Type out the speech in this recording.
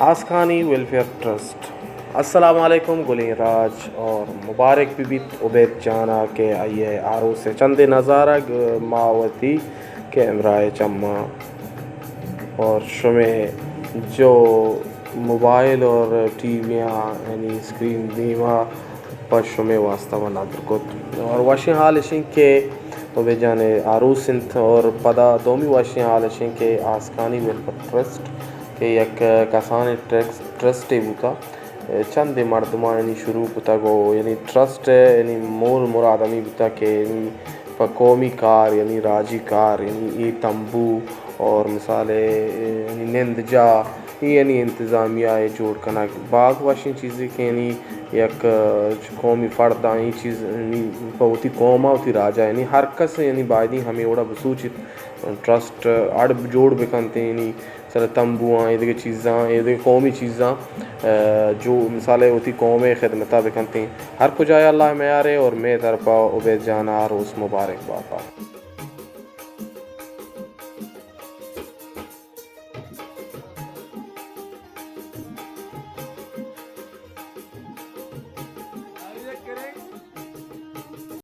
آسکانی welfare trust. السلام علیکم گلیں راج، اور مبارک بہ بیت عبید جانا کہ آئی ءِ آروس ءِ چندے نظارگ ما وتی کیمرہ ءِ چماں اور شمے جو موبائل اور ٹی ویاں یعنی اسکرین دیما پہ شمے واسطہ ما ندر کت۔ اور وشیں حال اش انت کہ عبید جان ءِ آروس انت، اور پدا دومی وشیں حال اش انت کہ آسکانی ویلفیئر ٹرسٹ کہ یک کسانیں ٹرسٹ، ٹرسٹے بوتا، چندے مردماں یعنی شروع کتگ و یعنی ٹرسٹ ءِ یعنی مول مراد ہمے بوتا کہ یعنی پہ قومی کار یعنی راجی کار یعنی اے تمبو اور مثال ءَ یعنی نند جاہ، اے یعنی انتظامیہ ءِ جوڑ کنگ باز وشیں چیزے کہ یعنی یک، ءَ، قومی فرد آں اے چیز یعنی پہ وتی قوم ءَ وتی راج ءَ یعنی ہر کس یعنی بایدیں ہمے وڑا بسوچیت، ٹرسٹ اڑ جوڑ بکنت، یعنی سر تمبو آں، اے دگہ چیزاں، اے دگہ قومی چیزاں، ءَ، جو مثال ءَ وتی قوم ءِ خدمت ءَ بکنت۔ ہر کجا ءَ اللہ میارے اور مے طرف ءَ عبید جان ءَ آروس مبارک بات۔